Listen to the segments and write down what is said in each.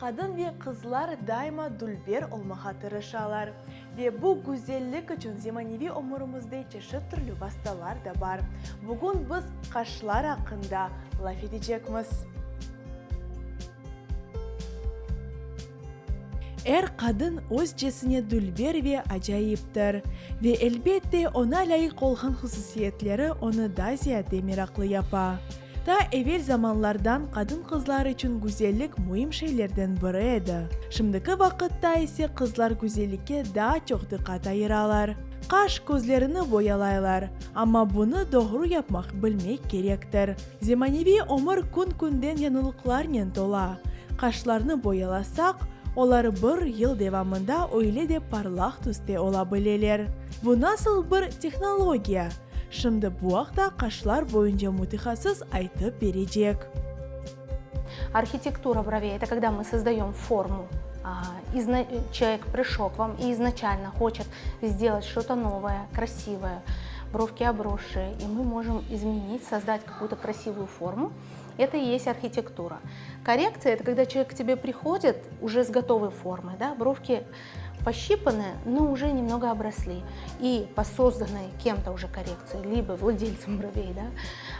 Qadın ve qızlar daima dülber olmağa tırışalar. Ve bu güzellik içün zemaneviy ömürimizde çeşit türlü vastalar da bar. Bugün biz qaşlar aqqında laf etecekmiz. Er qadın özcesine dülber ve acayiptir. Ve, elbette, oña lâyıq olğan hususiyetleri onı daa ziyade meraqlı yapa. Ta evel zamanlardan qadın-qızlar içün güzellik müim şeylerden biri edi. Şimdiki vaqıtta ise qızlar güzellikke daa çoq diqqat ayıralar. Qaş, közlerini boyalaylar. Amma bunı doğru yapmaq bilmek kerektir. Zemaneviy ömür kün-künden yañılıqlarnen tola. Qaşlarnı boyalasaq, olar bir yıl devamında öyle de parlaq tüste ola bileler. Bu nasıl bir tehnologiya? Şimdi bu aqta qaşlar boyunca mütehassıs aytıp berecek. Arhitektura brovey, это когда мы создаем форму, человек пришел к вам и изначально хочет сделать что-то новое, красивое, бровки обросшие, и мы можем изменить, создать какую-то красивую форму. Это и есть архитектура. Коррекция – это когда человек к тебе приходит уже с готовой формой, да, бровки пощипаны, но уже немного обросли. И по созданной кем-то уже коррекции, либо владельцем бровей, да,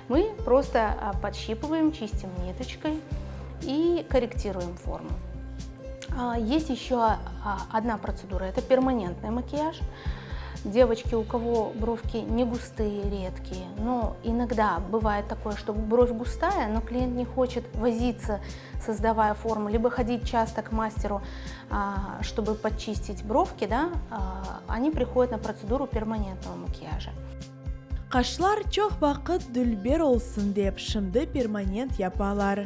мы просто а, подщипываем, чистим ниточкой и корректируем форму. А, есть еще а, одна процедура, это перманентный макияж. Девочки, у кого бровки не густые, редкие, но иногда бывает такое, что бровь густая, но клиент не хочет возиться, создавая форму, либо ходить часто к мастеру, чтобы подчистить бровки, да, они приходят на процедуру перманентного макияжа. Qaşlar çoq vaqıt dülber olsun dep şimdi permanent yapalar.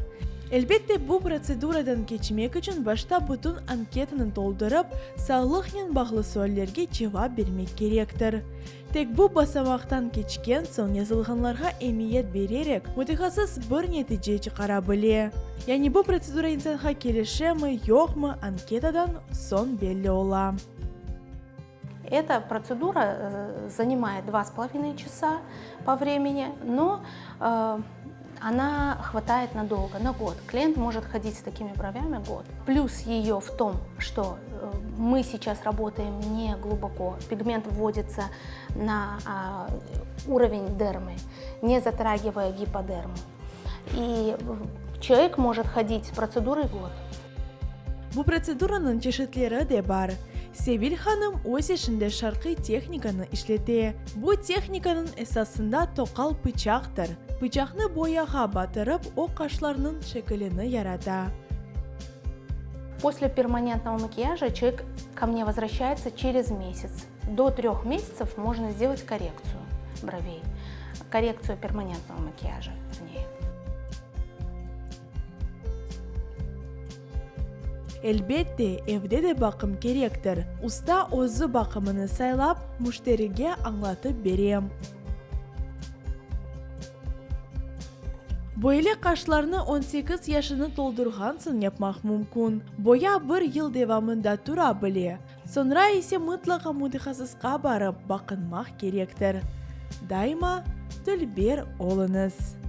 Elbette, bu protseduradan keçmek içün başta bütün anketanı toldurıp, sağlıqnen bağlı suallerge cevap bermek kerektir. Tek bu basamaqtan keçken soñ yazılğanlarğa emiyet bererek, mütehassıs bir netice çıqara bile. Yani bu protsedura insanğa kelişemi, yoqmı, anketadan soñ belli ola. Эта процедура э, занимает два с половиной часа по времени, но э, она хватает надолго, на год. Клиент может ходить с такими бровями год. Плюс ее в том, что э, мы сейчас работаем не глубоко, пигмент вводится на а, уровень дермы, не затрагивая гиподерму. И человек может ходить с процедурой год. Bu protseduranıñ çeşitleri de bar. Sevil hanım öz işinde şarqiy tehnikanı işlete. Bu tehnikanıñ esasında toqal pıçaqtır. Pıçaqnı boyağa batırıp, o qaşlarnıñ şekilini yarata. После permanentного makiyaja человек ко мне возвращается через месяц. До трех месяцев можно сделать коррекцию бровей, коррекцию permanentного makiyaja, вернее. Elbette, evde de baqım kerektir. Usta özü baqımını saylap, müşterige añlatıp bere. Böyle qaşlarnı 18 yaşını toldurğan soñ yapmaq mümkün. Boya bir yıl devamında tura bile. Soñra ise mıtlaqa mütehassısqa barıp baqınmaq kerektir. Daima dülber oluñız!